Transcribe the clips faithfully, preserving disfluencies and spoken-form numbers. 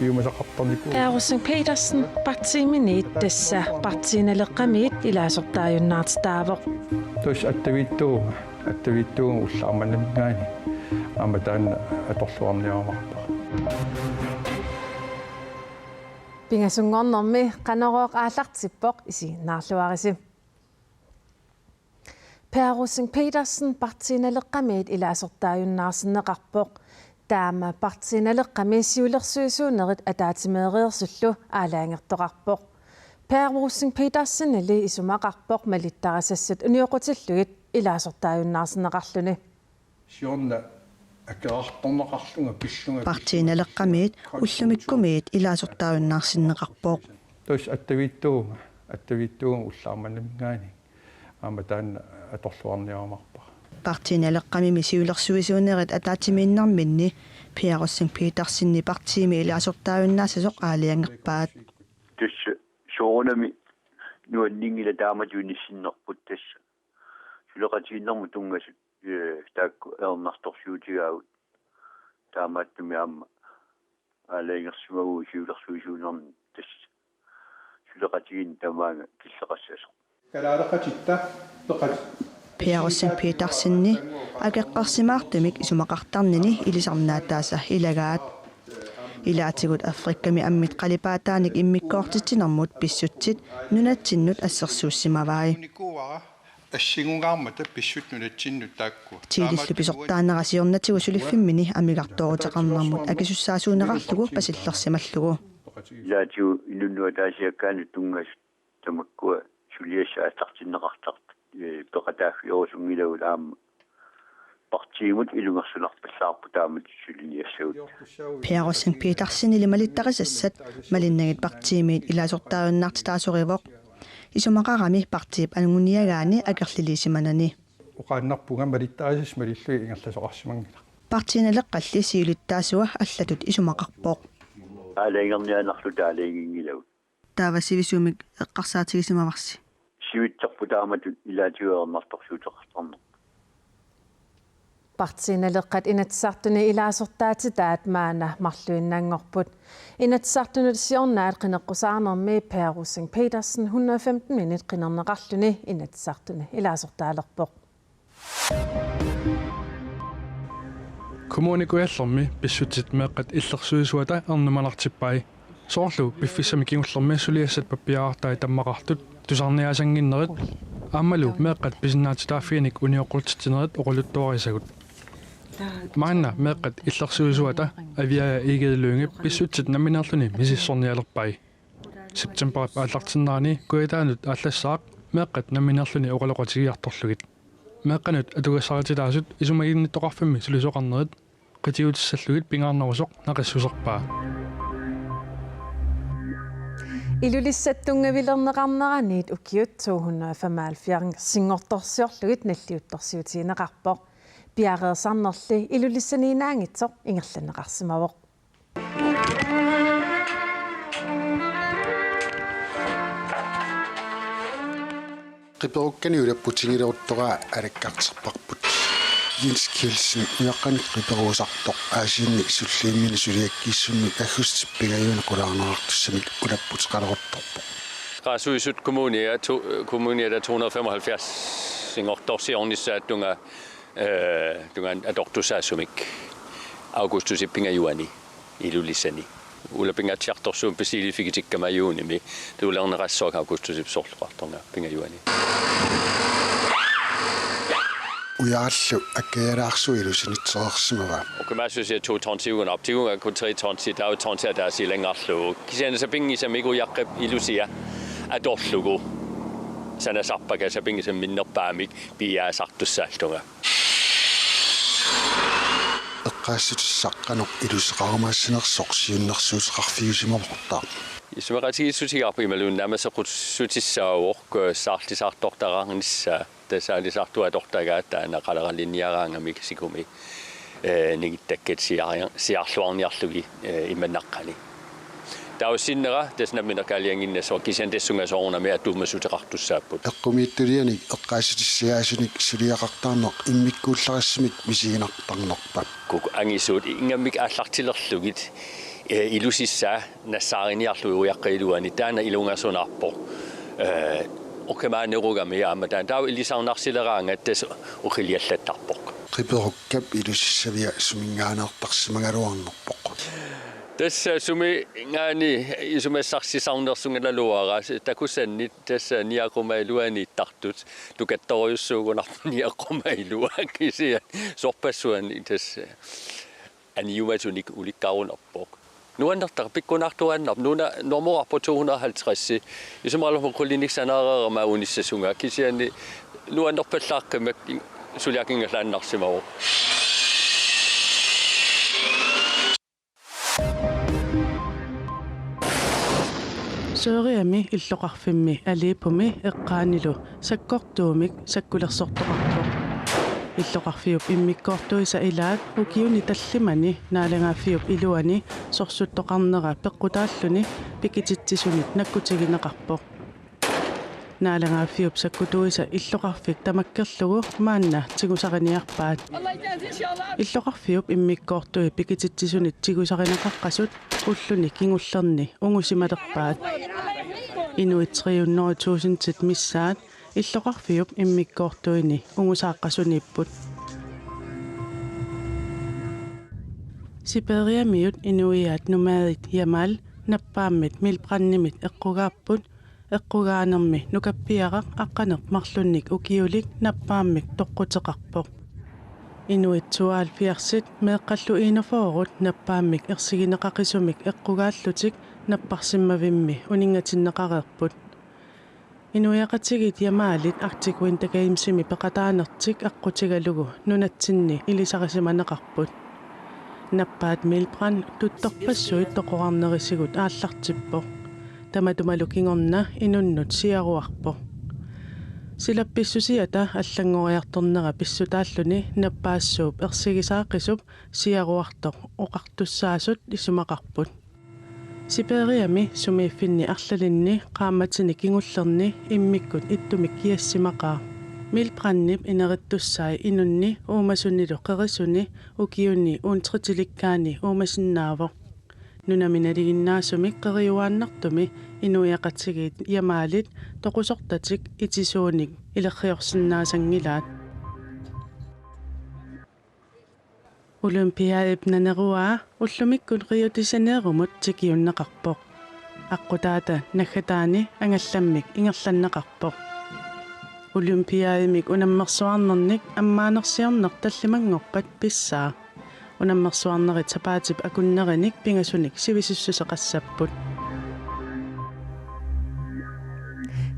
Piumasaqartarnikuuvoq. Per Rosing Petersen partiiminiit tassa Partii Naleqqamiit ilaasortaajunnaartitaavoq. Tassa attaviittuuvunga, attaviittuuvunga ullaaq manna minngaanniit. Aamma taanna atorluarniarumaarpara. Pingasunngornermi Qanorooq aallartippoq, isiginnaarluarisi. Per Rosing Petersen Partii Naleqqamiit ilaasortaajunnaarsinneqarpoq. Taama Partii Naleqqami siulersuisuunerit ataatsimeereersullu aalajangertoqarpoq. Per Rosing Petersenili isumaqarpoq malittarisassat unioqqutillugit ilaasortaajunnaarsinneqarluni. Siorna akerartorneqarlunga pillunga Partii Naleqqamiit ullumikkumiit ilaasortaajunnaarsinneqarpoq. Tassa attaviittuuvunga, attaviittuuvunga ullaaq manna minngaanniit. Aamma taanna atorluarniarumaarpara. Partii Naleqqamimi siulersuisuunerit ataatsimiinnerminni Per Rosing Petersenip partiimi ilaasortaajunnaassasoq aalajangerpaat. Tassa soorunami nuanninngilaq taamatut inissinnerput tassa. Suleqatigiinnermut tunngasut, eh, taakku ajornartorsiutigaagut. Taamaattumik aamma aalajangersimavugut siulersuisuunermi tassa suleqatigiinneq tamaanga killeqassasoq. Kalaaleqatitta peqat. Per Rosing Petersenip akeqqersimaartumik isumaqartarnini ilisarnaataasa ilagaat. Ilaatigut Afrikami ammit qalipaataanik immikkoortitsinermut pissutsit nunatsinnut assersuussimavai. Assingungaarmata pissutsit nunatsinnut taakku. Chiilillu pisortaanera siornatigut suliffimmini amigartooruteqarnermut akisussaasuunerarlugu pasillersimallugu. Ilaatigut inunnut ataasiakkaanut tunngasut tamakkua suliassat aallartinneqartartut, eh, peqataaffigerusunngilagut aamma partiimut ilungersunarpallaarpoq taamatut suliniassagut. Per Rosing Petersenili malittarisassat malinnagit partiimiit ilaasortaajunnaartitaasorivoq. Isumaqarami partiip anguniagaani akerliliisimanani. Oqaannarpunga malittarisassat malillugit ingerlasoqarsimanngilaq. Partii Naleqqalli siulittaasua allatut isumaqarpoq. Aalajangerniaannarluta aalajanginngilagut. Taava sivisumik eqqarsaatigisimavarsi? Sivitserput taamatut ilaatigut ajornartorsiuteqartarnerput. Partii Naleqqat Inatsisartuni ilaasortaatitaat maanna marluinnanngorput. Inatsisartunut siornaat qineqqusaarnermi Per Rosing Petersen hundrede og femten minit qinerneqarluni Inatsisartuni ilaasortaalerpoq. Kommune Kujallermi pissutsit meeqqat illersuisuata ernumanartippai. Soorlu piffissami kingullermi suliassat pappiarartai tammaqartut tusarniaasannginnerit aammalu meeqqat pisinnaatitaaffiinik unioqqutitsinerit oqaluttuarisagut. Maanna meeqqat illersuisuata Aviaja Egede Lyngep pissutsit nammineerluni misissornialerpai. Septemberip aallartinnerani Kujataanut aallassaaq meeqqat nammineerluni oqaloqatigiartorlugit. Meeqqanut atugassarititaasut isumaginnittoqarfimmi sulisoqarnerit qitiutissallugit pingaarnerusoq naqissuserpaa. Ilulissat tunngavilerneqarneraniit ukiut to hundrede og femoghalvfjerds-inngortorsiorlugit nalliuttorsiutigineqarpoq. Piareersarnerli Ilulissaniinnaanngitsoq ingerlanneqarsimavoq. Qiperukkani ulapputigileruttoraa alakkarterparput. Jens Kielsen ujaqqanik qiperuusartoq Aasianni sullivimmini suliakkiissummik aggustip pingajuani qulaarneqartussamik ulapputeqaleruttorpoq. Qaasuisut kommunia to, kommunia to hundrede og femoghalvfjerds-inngortorsiornissaata tungaa, eh, tungaanut atortussaasumik augustusip pingajuani Ilulissani. Ulapingaatsiartorsuummik pisiiliffigitikkama juunimi tuulerneqassaaq augustusip sorleqartornga pingajuani. Ujarallu akkajalaarsuit ilusinitsereersimavaa. Ukimaassusia to tonsiugunarpoq, tigunnga kun tre tonsi, taava tonsi ataaseq ilanngarlugu. Kisianni sapinngisamik ujaqqap ilusia atorlugu sanasarpakka sapinngisamik minnerpaamik piiaasartussaallunga. Eqqaassutissaq qanoq iluseqarumaassinersoq siunnersuuteqarfiusimavortaaq. Isumaqatigiissutigaarput imaluunniit naammasseqqussutissaavoq saarlisaartortaqarnissaa, tassa saarlisaartut atortagaat taanna qaleralinniaraangami sikumi, eh, ningittakkat siaria-, siarluarniarlugit, eh, imannaqqani. Taava sinnera tassa nammineq aalajanginnassaaq kisianni tassunga soorunami atuumasuteqartussaapput. Eqqumiitsulianik eqqaassutissagaasunik suliaqartarneq immikkuullarissumik misiginartarnerpa? Kuk angisuut ingammik aallartilerlugit eh, ilusissaa nassaariniarlugu ujaqqat iluanni taanna ilungersunarpoq. Eh, ukimaanerugami aamma taanna taava ilisarnarsileraangat tassa ukiliallattarpoq. Qiperukkap ilusissavia suminngaanneertarsimagaluarnerpoq. Tassa suminngaanniit isumassarsisarnersunngikkaluarpara takusanni tassa niaqumailuaniittartut tukattorujussuugunarpoq niaqumailuat kisianni sorpassuarnik tassa aniumasunik ulikkaarunarpoq. Nuannertaq pikkunartuaannarpoq nuuna normuarpoq to hundrede og halvtreds. Isumaqarpunga qulinik sanareerama unissasunga kisianni nuannerpallaaqqimmata suliakingallaannarsimavoq. Sørigami illoqarfimmi Aleppumi eqqaanilu sakkortuumik sakkulersortoqarpoq. Illoqarfiup immikkoortuisa ilaat ukiuni tallimani naalagaaffiup iluani sorsuttoqarnera peqqutaalluni pikititsisunit nakkutigineqarpoq. Naalagaaffiup sakkutuisa illoqarfik tamakkerlugu maanna tigusariniarpaat. Illoqarfiup immikkoortui pikititsisunit tigusarineqaqqasut ulluni kingullerni ungusimalerpaat. Inuit tre hundrede tusindit missaat illoqarfiup immikkoortuini ungusaaqqasuniipput. Siberiamiut inuiaat nomadit Jamal nappaammit Milbrandimmit eqqugaapput. Eqqugaanermi nukappiaraq aqqaneq-marlunnik ukiulik nappaammik toqquteqarpoq. Inuit tooghalvfjerdsit meeqqallu enogfyrret nappaammik ersigineqaqisumik eqqugaallutik napparsimmavimmi uninngatinneqareerput. Inuiaqatigiit Jamalit Arctic Winter Gamesimi peqataanertik aqqutigalugu nunatsinni ilisarisimaneqarput. Nappaat Milbrand tuttorpassuit toqorarnerisigut aallartippoq. Tamatumalu kingorna inunnut siaruarpoq. Silap pissusiata allanngoriartornera pissutaalluni nappaassuup ersigisaaqisup siaruartoq oqartussaasut isumaqarput. Siberiami sumiiffinni arlalinni qaammatini kingullerni immikkut ittumik kiassimaqaaq. Milbrandip inerittussai inunni uumasunilu qerisuni ukiuni uuntritilikkaani uumasinnaavoq. Nunami nalinginnaasumik qeriuaannartumi inuiaqatigiit Jamalit toqusortatik itisuunik ilerriorsinnaasanngilaat. Olympiadip naneruaa ullumikkut Rio de Janeiromut tikiunneqarpoq. Aqqutaata naggataani angallammik ingerlanneqarpoq. Olympiademik unammersuarnernik ammaanersiorneq tallimanngorpat pissaa. Unammersuarnerit sapaatip akunnerinik pingasunik sivisussuseqassapput.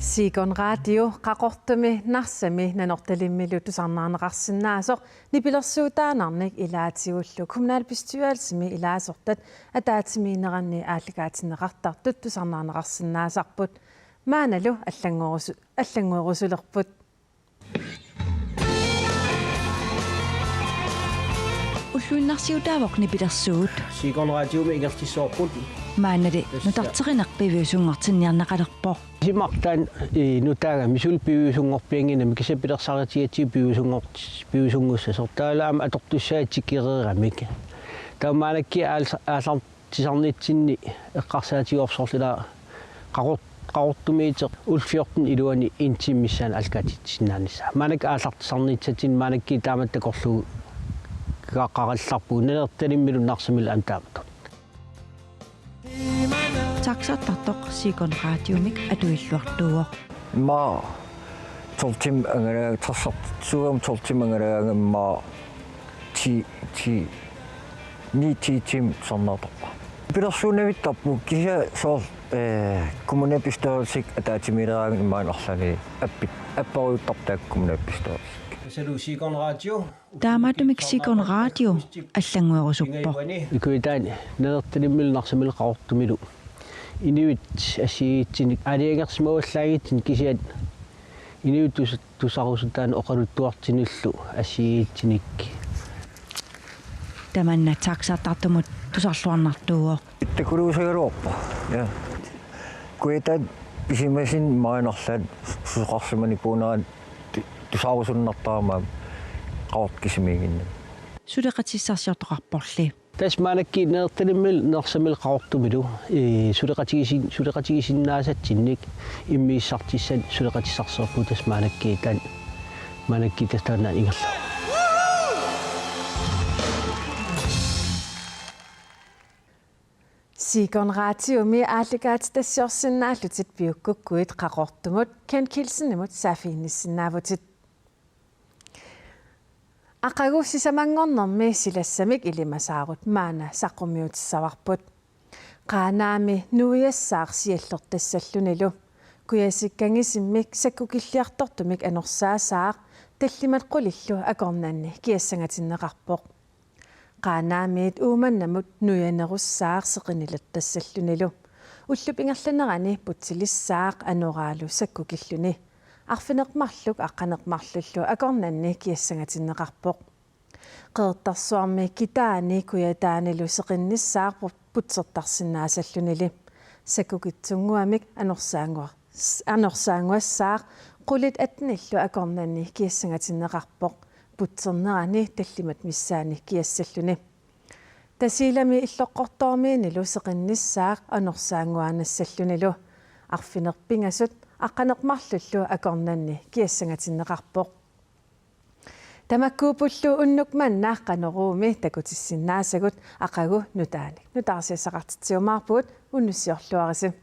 Siikon Radio Qaqortumi Narsami Nanortalimmilu tusarnaarneqarsinnaasoq nipilersuutaannarnik ilaatigullu kommunalbestyrelsimi ilaasortat ataatsimiinneranni aallakaatinneqartartut tusarnaarneqarsinnaasarput. Maannalu allanngorusu-, allanngorusulerput. Ulluinnarsiutaavoq nipilersuut. Siikon Radiomi ingerlissooqquut. Maannali nutarterineq piviusunngortinniarneqalerpoq. Isumaqarpunga, eh, nutaagami suli piviusunngorpiannginnami kisianni pilersaarutigaatsigu piviusunngort-, piviusunngussasoq. Taavalu aamma atortussaat tikereeramik. Taava maannakkut aal-, aallartisarnitsinni eqqarsaatigalugu soorlu ilaa Qaqor-, Qaqortumiittoq ukiorput iluani en time missaani aallakaatitsisinnaanissaq. Maannakkut aallartisarnissatsinni maannakkut taamatut takorluugaqqaarallarpugut Nanortalimmilu Narsamilu aamma taamatut. Taxartartoq Siikon Radiomik atuilluartuuvoq. Immaqa tolv timer angalaarlugu, taxartartuugama tolv timer angalaarlugu immaqa ti, ti, ni ti timer tusarnaartarpara. Nipilersuunnavittarput kisianni soorlu, eh, kommunalbestyrelsip ataatsimiileraangat immaqa arlalinni appit, apparujuttarput taakku kommunalbestyrelsip. Tassami Siikon Radio. Taamaattumik Siikon Radio allannguerusuppoq. Ikuitaani Nanortalimmilu Narsamilu Qaqortumilu inuit assigiinngitsunik aalajangersimavallaanngitsunik kisianni inuit tus-, tusarusutaannik oqaluttuartunik assigiinngitsunik. Tamanna taxartartumut tusarluarnartuuvoq. Takuluusagaluarpoq. Ja. Kujataani pisimasunit maani arlaat susoqarsimanikuunerani tu-, tusarusunnartarama Qaqortoq kisimiiginnami. Suleqatissarsiortoqarporli. Tassa maannakkut Nanortalimmilu Nanortalimmilu Qaqortumilu, ee, suleqatigisin-, suleqatigisinnaasatsinnik immiussisartissat suleqatissarsiorpugut tassa maannakkut taanna maannakkut tassa taanna ingerlavoq. Sikon Radiomi aallakaatitassiorsinnaallutit piukkukkuit Qaqortumut Ken Kielsenimut saaffiginnissinnaavutit. Aqagu sisamanngornermi silassamik ilimasaarut maanna saqqummiutissavarput. Qaanaami nuiassaaq siallertassallunilu. Kujasikkanngisimmik sakkukilliartortumik anorsaasaaq tallimat qulillu akornanni kiassangatinneqarpoq. Qaanaamiit Uummannamut nuianerussaaq seqinnilertassallunilu. Ullup ingerlanerani putsilissaaq anoraalu sakkukilluni. Arfineq-marluk aqqaneq-marlullu akornanni kiassangatinneqarpoq. Qeqertarsuarmi Kitaani Kujataanilu seqinnissaaq pu-, putsertarsinnaasallunili. Sakkukitsunnguamik anorsaannguar-, s-, anorsaannguassaaq qulit attenillu akornanni kiassangatinneqarpoq. Putsernerani tallimat missaanni kiassalluni. Tasiilami Illoqqortoormiinilu seqinnissaaq anorsaannguaannassallunilu. Arfineq-pingasut aqqaneq-marlullu akornanni kiassangatinneqarpoq. Tamakkuuppullu unnuk manna Qanoruumi takutissinnaasagut. Aqagu nutaanik nutaarsiassaqartitsiumaarpugut, unnussiorluarisi.